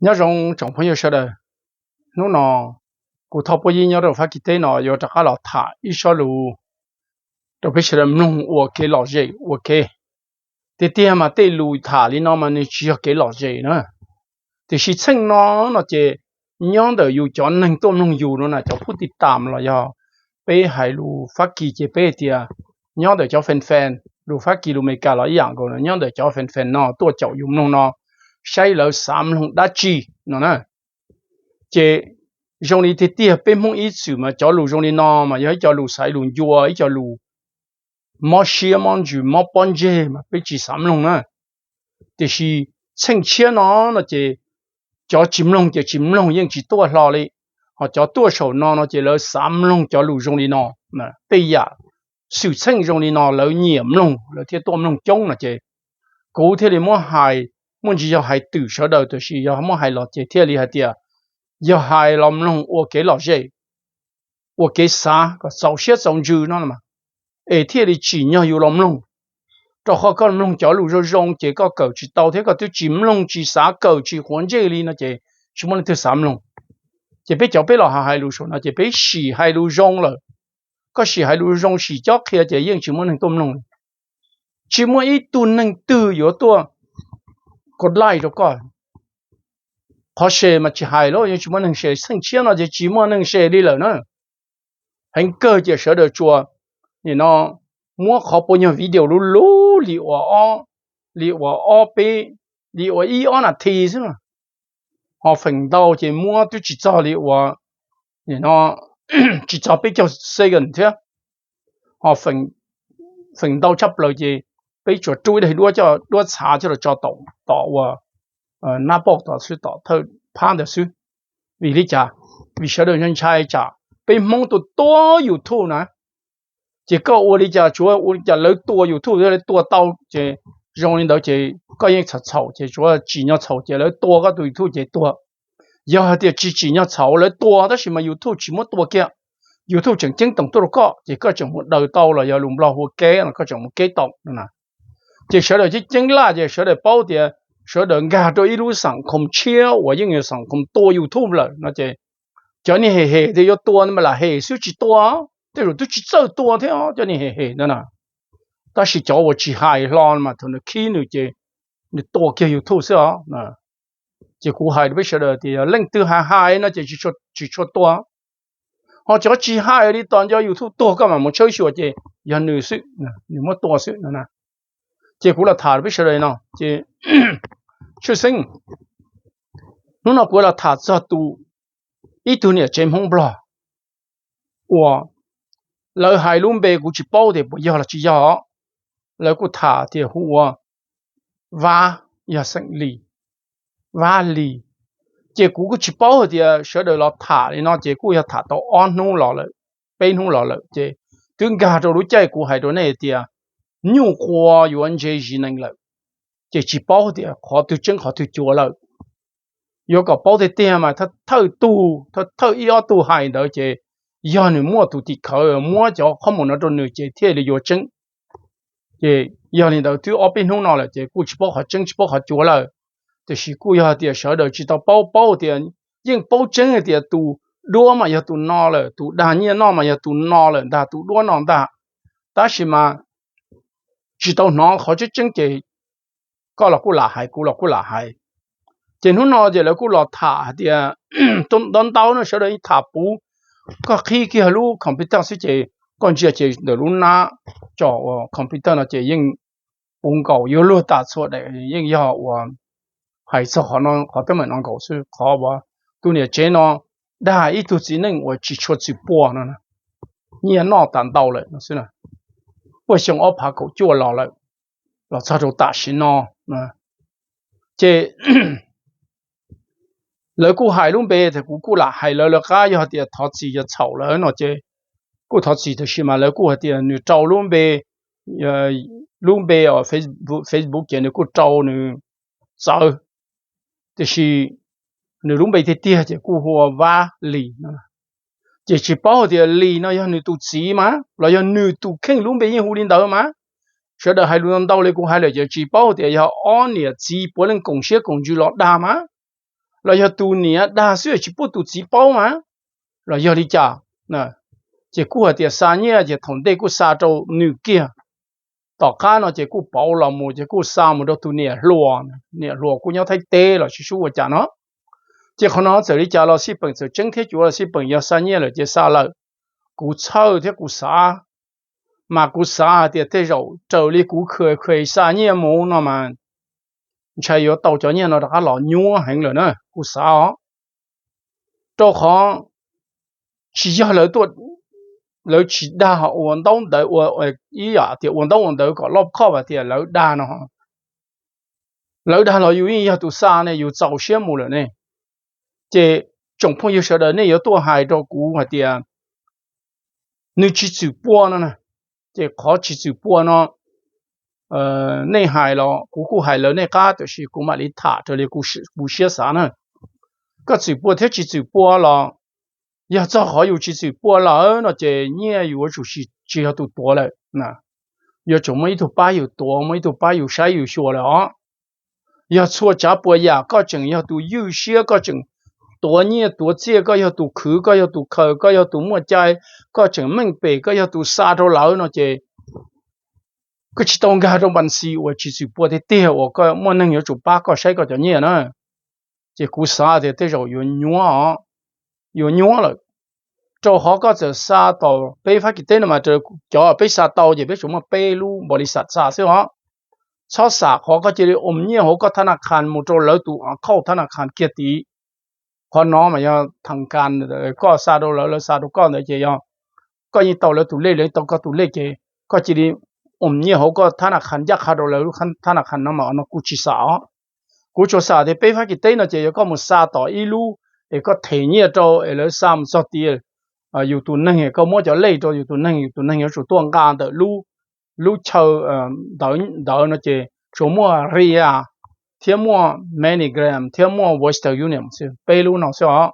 Nyob zoo tsoom phooj ywg sawv daws, hnub no kuv Thoj Puab Yib nyob rau Fab Kis teb no yuav rov qab los tham ib sob lus rau peb sawv daws mloog ua kev lom zem ua ke. Tiag tiag mas tej lus tham li no mas nws tsis yog kev lom zem na, tiam sis txheej no no ces nyob ntawm yus cov neeg tuaj mloog yus no na, cov phub tij tam los yog peb hais lus Fab Kis ces peb hais tias nyob ntawm cov fan fan, lus Fab Kis lus Amelikas los ib yam nkaus, nyob ntawm cov fan fan no tuaj caum yus mloog no saib lawv xav mloog dab tsi no na. Ces zoo li tiag tiag peb Hmoob ib txwm mas cov lus zoo li no mas yog ib co lus xaiv lus ncua, ib co lus mob siab mob ntsws mob pob ntseg mas peb tsis xav mloog na. Tiam sis txheej tshiab no no ces cov tsis mloog ces tsis mloog yeej tsis tuaj hlo li, ho cov tuaj saum no no ces lawv xav mloog cov lus zoo li no, tej yam xwm txheej zoo li no lawv nyiam mloog lawv thiaj tuaj mloog coob no ces kuv thiaj li muab hais, muaj ntsis yog hais twm sawv daws tiam sis yog muab hais los ces thiaj li hais tias yog hais los mloog ua kev lom zem, ua kev xav kom txaus siab txaus ntsws no es thiaj li tsim nyog yus los mloog. Rau qhov koj mloog cov lus zoo zoo ces koj kawm tsis tau thiab koj twb tsis mloog tsis xav kawm tsis quav ntsej li no ces tsis muaj leej twg xav mloog. Ces peb cov peb los hais lus saum no ces peb sim hais lus zoo lawm. Koj sim hais lus zoo sim cob qhia ces yeej tsis muaj neeg tuaj mloog li. Tsis muaj ib tug neeg twg yuav tuaj kos laij rau koj. Qhov se mas tsis hais los yeej tsis muaj neeg se, txheej tshiab no ces tsis muaj neeg se li lawm na. Heev kawg ces sawv daws tsuas nim no muab qhov puas nyuag video lub lub li uas ob, li uas ob peb, li uas ib ob nas this xwb na. Ho feem ntau ces muab twb tsis txog li uas, nim no tsis txog peb caug second thiab. Ho feem ntau tshaj plaws ces peb tsuas rub ib daim duab coj, duab txhav coj los tso tom uas nab pauj tom xwb, tom thawj phab ntawd xwb. Vim li cas? Vim sawv daws ntshai tsam peb Hmoob tua tua YouTube na, ces koj ua li cas tsuav ua li cas lawv tua YouTube thiaj li tua tau ces zoo li ntawd ces koj yeej txhaum txhaum ces tsuav tsim nyog txhaum ces lawv tua koj tus YouTube ces tuag. Yog hais tias tsis tsim nyog txhaum lawv tua tab sis mas YouTube tsis muab tua kiag, YouTube tseem ceeb toom tuaj rau koj ces koj tseem mus daws tau los yog lus Nplog hu ua keb no, koj tseem mus keb tau no na. Ces sawv daws ceeb ceeb laj ces sawv daws paub tias sawv daws nkag rau ib lub xam khoom tshiab uas yeej yog xam khoom tua YouTube lawm no ces cov niag hem hem tias yuav tua mas lam hem xwb tsis tua, tej zaum twb tsis txawj tua thiab cov niag hem hem ntawd na. Tab sis cov uas tsis hais hlo mas thaum nws khib nws ces nws tua kiag YouTube xwb os. Ces kuv hais rau peb sawv daws tias yog leej twg hais hais no ces tsis tshua tua. Ho cov tsis hais li tos nco YouTube tuag koj mam mus tshawb xyuas ces yog nws xwb, nws muab tua xwb no na. Ces kuv los tham rau peb sawv daws no ces tshwj xeeb hnub no kuv los tham txog tus, ib tug niam tsev Hmoob Nplog uas lawv hais lub npe kuv tsis paub tias puas yog los tsis yog. Lawv kuj tham tias hu ua Vab, yog xeem Lis, Vab Lis. Ces kuv kuj tsis paub hais tias sawv daws los tham li no ces kuj yog tham tau ob hnub los lawm, peb hnub los lawm ces twb nkag rau lub caij kuv hais rau nej tias nyuj qhuav yuav ntse zis nees lawm, ces tsis paub tias qhov twg tseeb qhov twg cuav lawm. Yuav kom paub tiag tiag mas thawj tug, thawj ib ob tug hais ntawd ces yog nws muaj tus tim khawv muab cov qhob mus no rau nws ces thiaj li yuav tseeb. Ces yog li ntawd twb ob peb hnub no lawm ces kuj tsis paub qhov tseeb tsis paub qhov cuav lawm. Tiam sis kuj yog hais tias sawv daws tsis tau paub, paub tias yeej paub tseeb hais tias tus duab mas yog tus no lawm, tus dag nyiaj noj mas yog tus no lawm ntag, tus duab no ntag. Tab sis mas tsis tau hnov qhov tseeb tseeb ces koj los kuj lam hais, kuv los kuj lam hais. Ces hnub no ces lawv kuj los tham hais tias ntau ntau no sawv daws yeej tham puv, koj qhib kiag lub computer xwb ces koj ntsia ces ntawm lub nab tso ua computer no ces yeej puv nkaus yuav luag tas txhua daim yeej yog uas hais txog qhov no qhov teeb meem no nkaus xwb. Qhov uas tus niam tsev no dag ib tug txiv neej uas tsis tshua txwm pua no, nyiaj noj tas ntau lawm no xwb, puag xyoo ob phav kaum cuaj los lawm, los txog rau tam sim no. Ces lawv kuj hais lub npe tias kuv kuj lam hais lawv lawv qab, yog tias thov txim yog txhaum lawm no ces kuj thov txim, tiam sis mas lawv kuj hais tias nws rau lub npe, lub npe Facebook ces nws kuj rau nws txawv, tiam sis nws lub npe tiag tiag ces kuj hu ua Vab Lis no. Ces tsis paub tias Lis no yog nws tus txiv mas los yog nws tus kheej lub npe yeej hu li ntawd mas. Sawv daws hais lus ntau li kuv hais lawm ces tsis paub tias yog ob niam txiv puav leej koom siab koom ntsws los dag mas, los yog tus niam dag xwb tsis pub tus txiv paub mas, los yog li cas? Ces kuj hais tias xa nyiaj ces thaum ntej kuj xa rau nws kiag, tom qab no ces kuj pauv los mus ces kuj xa mus rau tus niam hluas, niam hluas kuj nyob Thaib teb los tsis sub ua cas no. Ces qhov no txawm li cas los xij peem txawm tseeb thiab cuav los xij peem yog xa nyiaj lawm ces xa lawm. Kuv txhawj thiab kuv xav, mas kuv xav hais tias tej zaum raws li kuv kha kha xa nyiaj mus no mas ntshai yuav tau cov nyiaj no rov qab los nyuab heev lawm na, kuv xav os. Rau qhov tsis yog lawv tuaj, lawv tsis dag ua ntaub ntawv ua, ib yam tias ua ntaub ua ntawv kom loj khoj hais tias lawv dag no. Lawv dag los yus yeej yog tus xa ne, yus txaus siab mus lawm ne. Ces tsoom phooj ywg sawv daws nej yuav tuaj hais rau kuv hais tias nws tsis txwm pua no na. Ces qhov tsis txwm pua no nej hais los kuv kuj hais lawv nej qab, tiam sis kuv mam li tham raws li kuv siab xav na. Koj txwm pua thiab tsis txwm pua los, yog txog qhov yus tsis txwm pua lawm no ces nyiaj yus yuav tsum tsis yog tus tuav lawm. Yuav tsum muaj ib tug pab yus tuav, muaj ib tug pab yus saib yus xyuas lawm os. Yog txhua tsav puas yam koj tseem yog tus ywj siab, koj tseem tuav nyiaj tuav txiaj, koj yog tus khwv, koj yog tus khaws, koj yog tus muaj cai, koj tseem meej pem, koj yog tus xa rau lawv no ces koj tsis tau nkag rau npas xis uas tsis txwm pua tiag tiag uas koj muaj neeg yuav tsum pab koj saib koj cov nyiaj na. Ces kuv xav tias tej zaum yuav nyuab, yuav nyuab lawm. Rau qhov koj txawm xa tom peb Fab Kis teb no mas cov peb xa tau ces peb tsuas muaj peb lub npaus lis xam xa xwb os. Txhob xam qhov koj cia li ua nyiaj hauv koj thab na khas mus rau lawv tus khauj thab na khas kiag tid. Qhov no mas yog thas kas, koj xa rau lawv, lawv xa rau koj ntawd ces yog koj yeej tau lawv tus lej, lawv yeej tau koj tus lej ces koj cia li ua nyiaj hauv koj thab na khas ncaj qha rau lawv lub thab na khas no mas no kuv tsis xam os. Kuv tsuas xam tias peb Fab Kis teb no ces yog koj mus xa tom ib lub es koj them nyiaj rau es lawv xa mus txog tias yus tus neeg, koj muab cov lej rau yus tus neeg, yus tus neeg yuav tsum tuaj nqa ntawm lub chaw ntawd no ces tsuas muaj Ria thiab muaj MoneyGram thiab muaj Western Union xwb, peb lub no xwb os.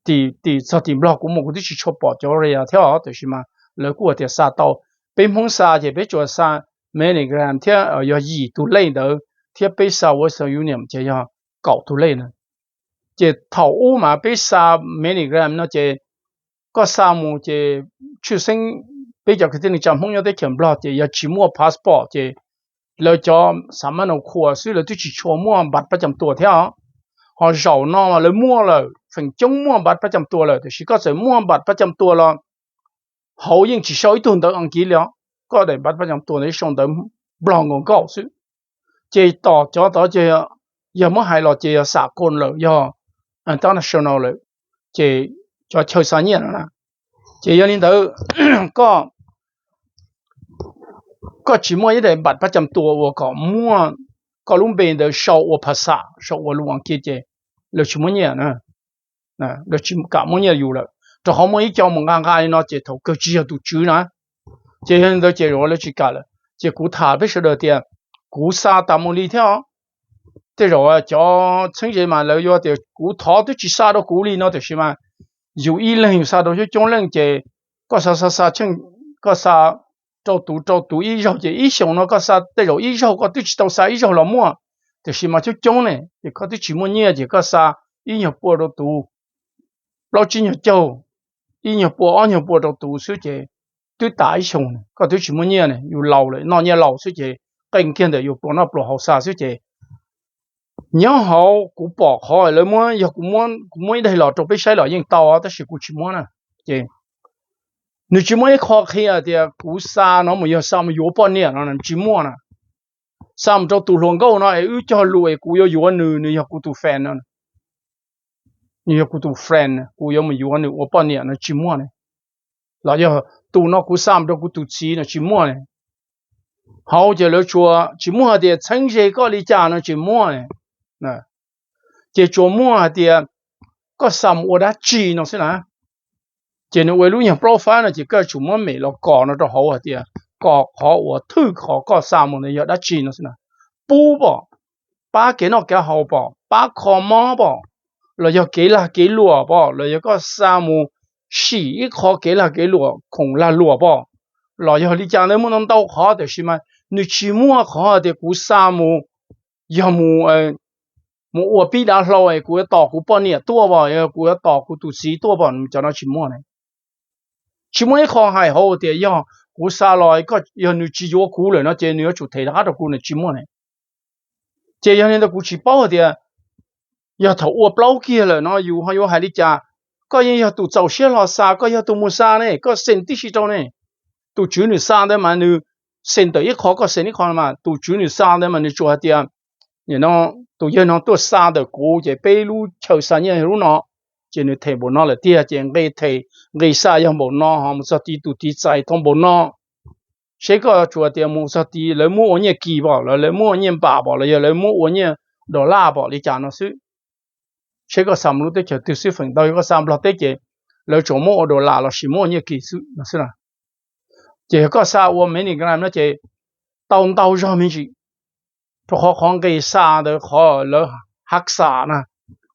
Tim, tim txog tim Nplog kuv mus kuv twb tsis tshua pom cov Ria thiab os, tiam sis mas lawv kuj hais tias xa tau. Peb Hmoob xa ces peb tsuas xa MoneyGram thiab yog yim tus lej ntawd, thiab peb xa Western Union ces yog kaum tus lej na. Ces thaum ub mas peb xa MoneyGram no ces koj xa mus ces tshwj xeeb peb cov kwv tij neej tsa Hmoob nyob teb chaws Nplog ces yog tsis muaj passport ces lawv cov xa mab nau khua xwb, lawv twb tsis tshua muaj npaj pab cam tua thiab os. Ho zaum no mas lawv muaj lawm, feem coob muaj npaj pab cam tua lawm, tiam sis koj txawm muaj npaj pab cam tua los hauv yeej tsis sau ib tug ntawv Askiv li os. Koj daim npaj pab cam tua ntawd sau ntawv Nplog nkaus nkaus xwb. Ces tom cov tod ces yog muab hais los ces yog xam kos lawm, yog international lawm, ces cov chaw xa nyiaj no na. Ces yog li ntawd, koj, koj tsis muaj ib daim npaj pab cam tua uas kom muaj koj lub npe ntawd sau ua phas xam, sau ua lus Askiv ces lawv tsis muab nyiaj na. Lawv tsis kam muab nyiaj yus lawm, rau qhov muaj ib co mus nqa nqa li no ces thaum kawg tsis yog tus tswv na. Ces yog li ntawd ces lawv tsis kam lawm. Ces kuv tham peb sawv daws tias kuv xa tas mus li thiab os. Tej zaum cov txheeb ze mas lawv yuav tias kuv thov twb tsis xa rau kuv li no, tiam sis mas yus ib leeg yus xa rau coob coob leej ces koj xa xa xa tsheej, koj xa rau tus rau tus ib zaug ces ib xyoos no koj xa tej zaum ib zaug koj twb tsis tau xa ib zaug los muaj. Tiam sis mas coob coob ne ces koj twb tsis muaj nyiaj ces koj xa ib nyuag pua rau tus, plaub tsib nyuag caug, ib nyuag pua ob nyuag pua rau tus xwb ces twb tas ib xyoos koj twb tsis muaj nyiaj ne, yus laus lawm noj nyiaj laus xwb ces qee kiag ntawm yus pluas noj pluas haus xa xwb ces nyob hauv kuv pom qhov lawv muab, yog kuv muab, kuv muab ib daim los rau peb saib los yeej tau tab sis kuv tsis muab na. Ces nws tsis muaj ib qho qhia tias kuv xa no mus yog xa mus yuav poj niam no tsis muaj na. Xa mus rau tus hluas nkauj no es wb cog lus es kuv yuav yuav nws, nws yog kuv tus fan no, nws yog kuv tus friend, kuv yuav mus yuav nws ua poj niam no tsis muaj ne. Los yog tus no kuv xa mus rau kuv tus txiv no tsis muaj ne. Hauv ces lawv tsuas tsis muaj hais tias txheeb ze koj li cas no tsis muaj ne. Ces tsuas muaj hais tias koj xa mus ua dab tsi no xwb na. Ces nws ua ib lub nyuag plaub fab no ces koj tsum muab mem los kos no rau hauv hais tias kos qhov uas thwj qhov koj xa mus ntawd yog dab tsi no xwb na. Pub pom, pab kev noj kev haus pom, pab kho mob pom, los yog kev lag kev luam pom, los yog koj xa mus sim ib qho kev lag kev luam khoom lag luam pom, los yog li cas ntawd muaj ntau ntau qhov tiam sis mas nws tsis muaj qhov hais tias kuv xa mus yog mus mus ua pib dav hlau es kuv yuav tos kuv poj niam tuaj pom, kuv yuav tos kuv tus txiv tuaj pom, cov no tsis muaj ne. Tsis muaj ib qho hais hauv tias yog kuv xa los, yog nws tsis yuav kuv lawm no ces nws yuav tsum them rov qab rau kuv, nws tsis muaj ne. Ces yog li ntawd kuv tsis paub hais tias yog thaum ua plaub kiag lawm no yus ho yuav hais li cas. Koj yeej yog tus txaus siab hlo xa, koj yog tus mus xa ne, koj xeem tib si rau ne. Tus tswv nws xa ntawd mas nws xeem ntawm ib qho, koj xeem ib qho mas tus tswv nws xa ntawd mas nws tsuas hais tias, nim no tus yawg no tuaj xa ntawm kuv ces peb lub chaw xa nyiaj yog lub no, ces nws them npaum no lawm tiag, ces nqe them, nqe xa yog npaum no, ho mus txog tid tus tid txais tau npaum no. Seb koj tsuas tias mus txog tid lawv muab ua nyiaj kis pom, lawv muab ua nyiaj npam pom, los yog lawv muab ua nyiaj dollar pom li cas no xwb. Seb koj xa mus lub teb chaws twg xwb, feem ntau yog koj xa Nplog teb ces lawv tsuas muab ua dollar lossis muab ua nyiaj kis xwb no xwb na. Ces yog koj xa ua MoneyGram no ces tau ntau zog me ntsis, rau qhov qhov nqe xa ntawd qhov lawv hack xa na,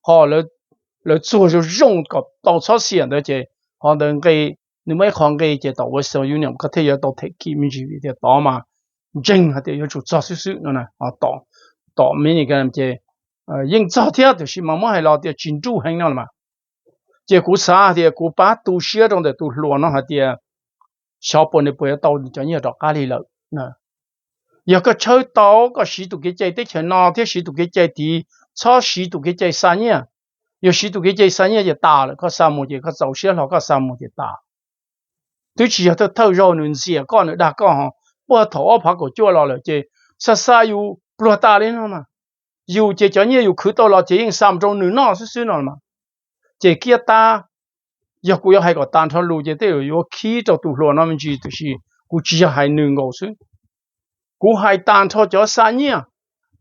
qhov lawv txuag zoo zoo kom tau txhob xiam ntawd ces qhov ntawd nqe, nws muaj ib qho nqe ces tom Western Union koj thiaj yuav tau them kis me ntsis vim tias tod mas ntseeg hais tias yuav tsum txog xwb xwb no. Tom MoneyGram ces yeej txog thiab tiam sis mas muab hais los tias tsis nruj heev no los mas. Ces kuv xav tias kuv pab tu siab rau ntawm tus hluas no hais tias xyov puas nws puas yuav tau cov nyiaj rov qab li lawm. Yog koj tshawb tau koj siv tus kev cai teb chaws no thiab siv tus kev cai tid, txhob siv tus kev cai xa nyiaj. Yog siv tus kev cai xa nyiaj ces tas lawm, koj xa mus ces koj txaus siab hlo koj xa mus ces tas. Twb tsis yog thawj thawj zaug nws ntxias koj nws dag koj ho, puag thaum ob phav kaum cuaj los lawm ces xa xa yus pluag tas li no mas. Yus ces cov nyiaj yus khwv tau los ces yeej xa mus rau nws noj xwb xwb no mas. Ces kiab tab, yog kuv yuav hais kom tag nrho lus ces tej zaum yuav khib rau tus hluas no me ntsis tiam sis kuv tsis yog hais nws nkaus xwb. Kuv hais tag nrho cov xa nyiaj,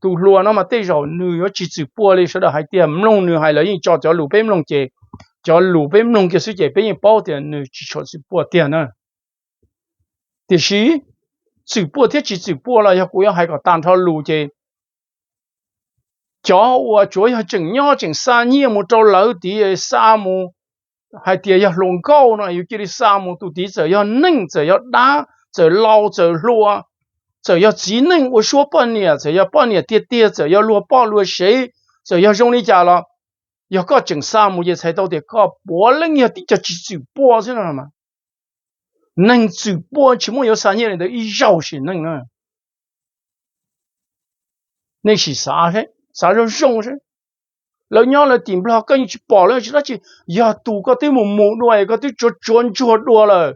tus hluas no mas tej zaum nws yuav tsis txwm puag li sawv daws hais tiag, mloog nws hais lawv yeej tso cov lus peb mloog ces, cov lus peb mloog kiag xwb ces peb yeej paub tias nws tsis tshua txwm puag tiag na. Tiam sis txwm puag thiab tsis txwm puag los yog kuv yuav hais kom tag nrho lus ces cov uas tsuav yog tseem nyob tseem xa nyiaj mus rau lawv tid, xa mus hais tias yog hluas nkauj no yus cia li xa mus, tus tid txawm yog neej txawm yog dab txawm laus txawm hluas, txawm yog txiv neej ua suab poj niam txawm yog poj niam tiag tiag txawm yog luag poj luag sev txawm yog zoo li cas los, yog koj tseem xa mus ces txhais tau tias koj puav leej yog tib co tsis txwm puag xwb no. Neeg txwm puag tsis muaj yuav xa nyiaj li ntawd ib zaug sim neej na. Nej sim xav, xav zoo zoo seb, lawv nyob lawv tim Nplog koj yeej tsis pom lawv tsis dab tsi, yog tus koj twb mus mus dua es koj twb tsuav tsuav ntsuag dua lawm,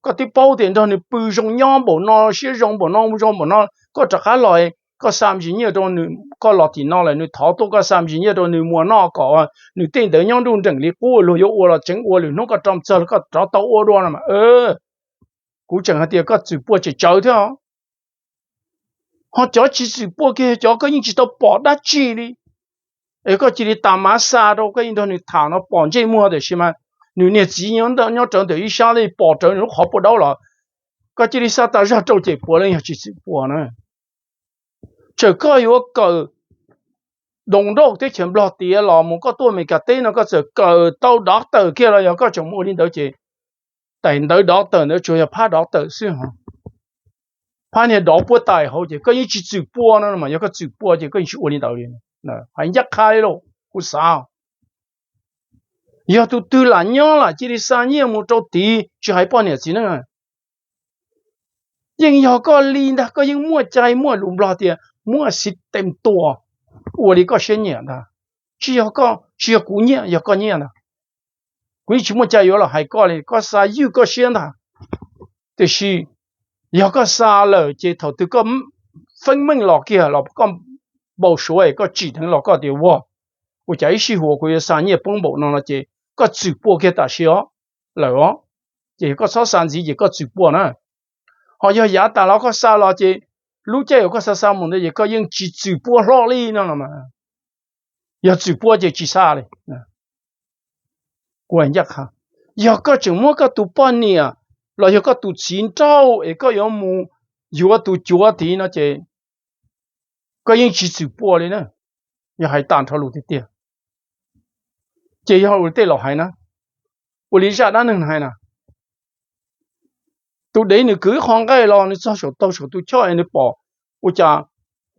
koj twb paub tias nrog nws pw zoo nyob npaum no siab zoo npaum no zoo npaum no, koj rov qab los koj xa me ntsis nyiaj rau nws, koj los tim no lawm nws thov tuaj koj xa me ntsis nyiaj rau nws muas noj kom nws tej ntawd nyob nruj nreem li qub luag yuav ua los tseev ua lwm hnub koj rov txog koj rov tau ua dua no mas. Kuv tseem hais tias koj txwm puag tsem tsawv thiab os. Ho cov tsis txwm puag kiag cov koj yeej tsis tau pom dab tsi li, es koj cia li tas mav xa rau koj yeej nrog nws tham no pom ntsej muag tiam sis mas nws niag txiv nyob rawv ntawm ib sab li pom rawv nws lub qhov pua daub los koj cia li xa tas zog rau ces puav leej yog tsis txwm puag na. Txawm koj yuav kawm doos nrauj teb chaws Nplog tiav los mus koj tuaj Amelikas teb no koj txawm kawm tau doctor kiag los yog koj tseem mus ua li ntawd ces tais ntawv doctor ntawd tsuas yog phab doctor xwb ho. Phab niag dov puab tais hauv ces koj yeej tsis txwm puag no mas, yog koj txwm puag ces koj yeej tsis ua li ntawd li. Hais ncaj qha li lauj, kuv xav. Yog tus twg lam nyob lam cia li xa nyiaj mus rau tid tsis hais poj niam txiv neej, yeej yog koj li ntag, koj yeej muaj cai muaj lus Nplog tias muaj system tua, ua li koj siab nyiam ntag. Tsis yog koj, tsis yog kuv nyiaj, yog koj nyiaj ntag. Kuv yeej tsis muaj cai yuav los hais koj li, koj xa ywj koj siab ntag. Tiam sis yog koj xa lawm ces thaum twg koj feeb meej los kiag los koj npau suav es koj tsim dheev los koj tias ua, ua cas ib sij huam kuv yuav xa nyiaj poob npaum no no ces koj txwm puag kiag tam sim os, lawm os. Ces koj txhob xa ntxiv ces koj txwm puag na. Ho yog yav tas los koj xa los ces lub caij uas koj xa xa mus ntawd ces koj yeej tsis txwm puag hlo li no los mas. Yog txwm puag ces tsis xa li. Kuv hais ncaj qha, yog koj tseem muab koj tus poj niam los yog koj tus txiv nrauj es koj yuav mus yuav tus cuav tid no ces koj yeej tsis txwm puag li na. Yog hais tag nrho lus tiag tiag ces yog ua li tej laus hais na, ua li zaj dab neeg hais na, tus dev nws kwv ib qho nqaij los nws txog saum taug saum tus choj es nws pom ua cas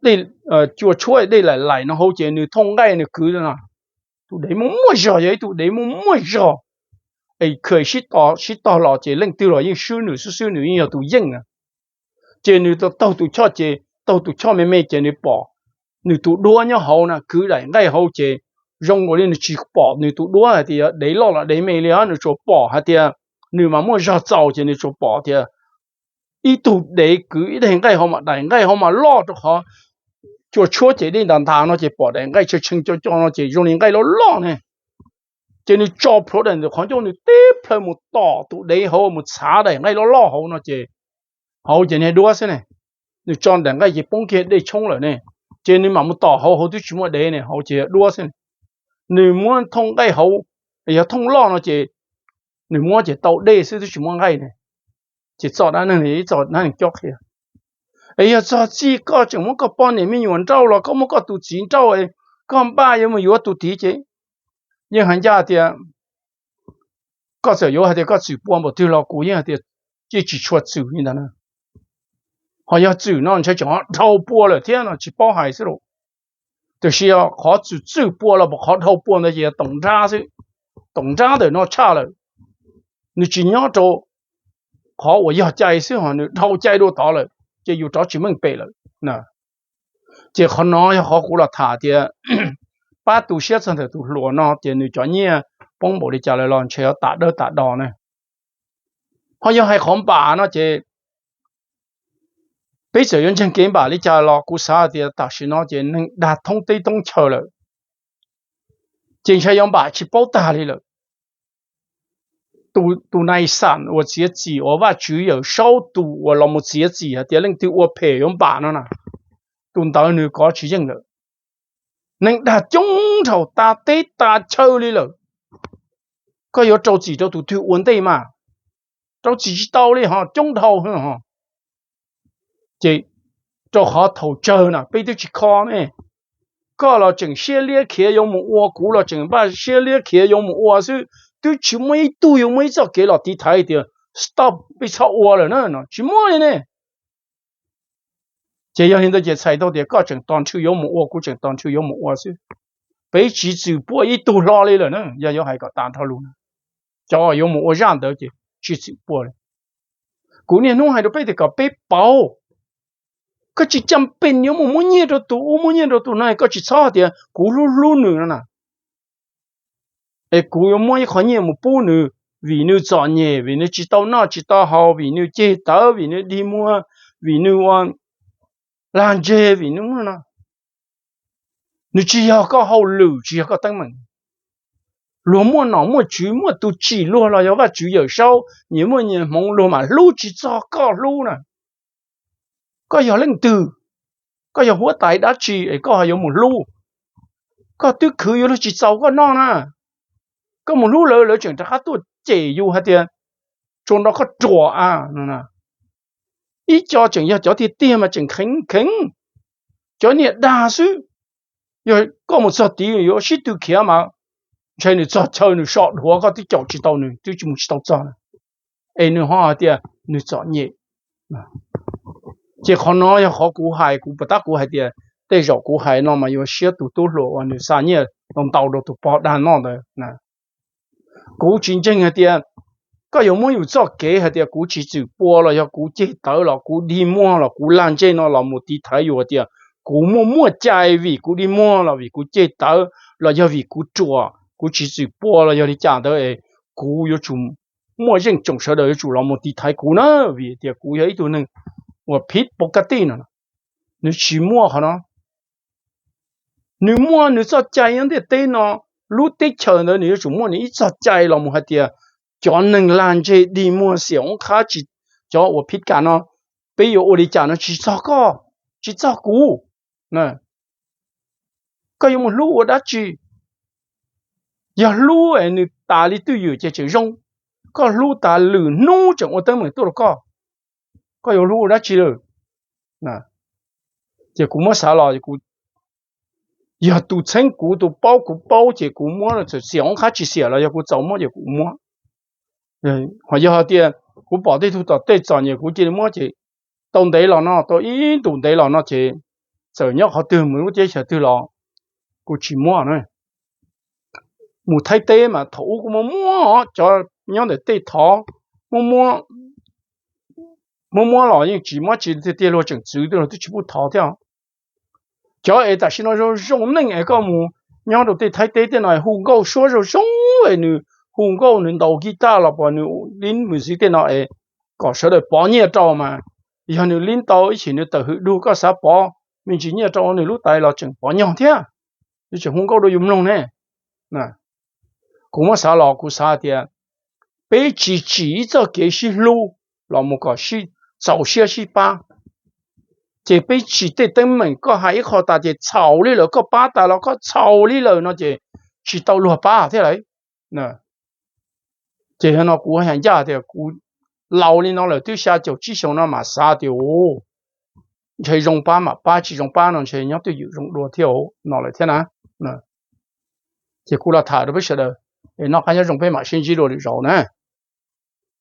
cua tshuab dej laim laim no hauv ces nws thooj nqaij nws kwv no, tus dev muaj muaj zog, yog ib tug dev muaj muaj zog, es khawm sib tog los ces leej twg los yeej swb nws, swb swb nws yeej yog tus yeej na. Ces nws taug tus choj ces taug tus choj me me ces nws pom nws tus duab nyob hauv na, kwv daim nqaij hauv ces zoo nkaus li nws tsis pom nws tus duab hais tias yog dev loj los dev me li, nws tsuas pom hais tias nws mas muaj zog txaus ces nws tsuas pom tias ib tug dev kwv ib daim nqaij hauv mas daim nqaij hauv mas loj rau qhov cua tshuab ces dej ntas ntas no ces pom daim nqaij tshee tshee co co no ces zoo li nqaij loj loj ne. Ces nws tso plhuav daim ntawm qhov ncauj nws teb plhaw mus tom tus dev hauv mus txhav daim nqaij loj loj hauv no ces hauv ces niag duab xwb ne. Nws tso daim nqaij ces poob kiag dej tshoob lawm ne. Ces nws mam mus tom hauv, hauv twb tsis muaj dev ne, hauv ces duab xwb. Nws muab thooj nqaij hauv, yog thooj loj no ces nws muab ces tau dej xwb twb tsis muaj nqaij ne. Ces txoj dab neeg ib txoj dab neeg cob qhia. Es yog txog txij koj tseem muab koj poj niam me nyuam nrauj los koj muab koj tus txiv nrauj, koj npaj yuav mus yuav tus tid ces yeej hais ncaj tias koj txawm yuav hais tias koj txwm pua npaum twg los kuv yeej hais tias yeej tsis tshua txwm li ntawd na. Ho yog txwm no ntshai tseem dhau pua lawm thiab no tsis paub hais xwb lauj. Tiam sis qhov txwm txwm pua los qhov dhau pua ntawd ces yog toom nrab xwb. Toom nrab ntawm no tshaj lawm, nws tsis nyob rau qhov uas yog cai xwb ho nws dhau cai dua tod lawm ces yus rov tsis meej pem lawm. Ces qhov no yog qhov kuv los tham tias pab tu siab txog ntawm tus hluas no ces nws cov nyiaj poob npaum li cas lawm los ntshe yuav tas dawb tas do na. Ho yog hais qhov npam no ces peb txawm yuav ntseeg kev npam li cas los kuv xav tias tam sim no ces neeg dag thoob teb thoob chaw lawm, ces ntshai yuav npam tsis paub tag li lawm. Tus nais xam uas txiav txim uas Vajtswv Yawmsaub tus uas los mus txiav txim hais tias leej twg ua phem yuav npam no na, tus ntawd nws kov tsis yeej lawm. Neeg dag coob dhau tas teb tas chaw li lawm, koj yuav rau txim rau tus twg ua ntej mas? Rau txim tsis tau li ho coob dhau. Ces rau qhov thaum tsawg na peb twb tsis kho ne, koj los tseem siab liab khiav yuav mus ua, kuv los tseem npaj siab liab khiav yuav mus ua xwb, twb tsis muaj ib tug yuav muaj ib txoj kev los tiv thaiv tias stop, peb txhob ua lawm na no tsis muaj li ne. Ces yog li ntawd ces txhais tau tias koj tseem tos nrhw yuav mus ua, kuv tseem tos nrhw yuav mus ua xwb. Peb tsis txwm pua ib tug hlo li lawm na, yog yuav hais kom tas nrho lus na, cov yuav mus ua zaj ntawd ces tsis txwm pua li. Kuv niaj hnub hais rau peb tias kom peb pauv, koj tsis cam pes yuav mus muab nyiaj rau tus ub muab nyiaj rau tus no, koj tsis txhob tias kuv hlub hlub nws no na. Es kuv yuav muab ib qho nyiaj mus pub nws vim nws txom nyem, vim nws tsis tau noj tsis tau haus, vim nws ceg tawv, vim nws dig muag, vim nws ua lag ntseg, vim nws no. Nws tsis yog koj hauj lwm, tsis yog koj teeb meem. Luag muaj nom muaj tswv, muaj tus tsim luag los yog Vajtswv Yawmsaub, nyias muaj nyias hmoov, luag mam hlub tsis txog koj hlub na. Koj yog leej twg? Koj yog huab tais dab tsi es koj ho yuav mus hlub? Koj twb khwv yuav luag tsis txaus koj noj na. Koj mus hlub lawv, lawv tseem rov qab tuaj cem yus hais tias tsuas nrog koj ruam a no. Ib co tseem yog cov tiag tiag mas tseem kheev kheev, cov niag dag xwb. Yog koj mus txog tid yuav sib tw khiav mas ntshai nws txog chaw nws so dhuav koj twb caum tsis tau nws, twb mus tsis tau txog na. Es nws ho hais tias nws txom nyem. Ces qhov no yog qhov kuv hais, kuv puas tab kuv hais tias tej zaum kuv hais no mas yuav siab tus tub hluas uas nws xa nyiaj ntau ntau rau tus pog dag noj ntawd. Kuv tsis ntseeg hais tias koj yuav muab yus txoj kev hais tias kuv tsis txwm pua los yog kuv ceg tawv los kuv dig muag los kuv lag ntsej no los mus tiv thaiv yus hais tias kuv muaj muaj cai vim kuv dig muag los vim kuv ceg tawv los yog vim kuv ruam, kuv tsis txwm pua los yog li cas ntawd es kuv yuav tsum muaj zeej tsoom sawv daws yuav tsum los mus tiv thaiv kuv na, vim tias kuv yog ib tug neeg uas phiv pov ka tij no. Nws tsis muaj qhov no. Nws muaj nws txoj cai nyob ntiaj teb no, lub teb chaws ntawd nws yuav tsum muaj nws ib txoj cai los mus hais tias cov neeg lag ntseg dig muag xiam oob qhab tsis, cov uas phiv kam no, peb yuav ua li cas no tsis txog koj, tsis txog kuv. Koj yuav mus hlub ua dab tsi? Yog hlub es nws tas li twj ywm ces tseem zoo, koj hlub tas lwm hnub tseem ua teeb meem tuaj rau koj, koj yuav hlub ua dab tsi lawm? Ces kuv muab xav los, yog tus txheeb kuv, tus paub kuv paub ces kuv muab txawm xiam oob qhab tsis xiam los yog kuv txaus muab ces kuv muab. Ho yog hais tias kuv pom tej tug tom tej txom nyem kuv cia li muab ces tau ntev los no, tau ib ntus ntev los no ces txawm nyob qhov twg mus lub teb chaws twg los kuv tsis muab na. Mus Thaib teb mas thaum ub kuj muab muab cov nyob ntawm tej thov, muab muab muab los yeej tsis muab tsis tiag tiag, luag tseem txwv twb tsis pub thov thiab. Cov es tam sim no zoo zoo neej es koj mus nyob rau tej Thaib teb tej no hu nkauj suab zoo zoo es nws hu nkauj nws ntaus guitar los pom nws lib mus xiv tej no es kom sawv daws pov nyiaj rau mas, yog nws lib tau ib chim nws tawm hwm dug koj xav pov me ntsis nyiaj rau nws lub tais los tseem pov nyog thiab, nws tseem hu nkauj rau yus mloog ne. Kuv muab xav los kuv xav tias peb tsis tsim ib txoj kev sib hlub los mus kom txaus siab sib pab, ces peb tsis tej teeb meem koj hais ib qho tas ces txhaum li lawm, koj pab tas los koj txhaum li lawm no ces tsis tau luag pab thiab lawm. Ces no kuv hais ncaj tias kuv laus li no lawm twb xya caum tsib xyoos no mas xav tias ntshe zoo pab mam pab, tsis zoo pab no ntshe nyob twj ywm zoo dua thiab no lawm thiab na. Ces kuv los tham rau peb sawv daws es noj qab nyob zoo peb mam sib ntsib dua lwm zaus na.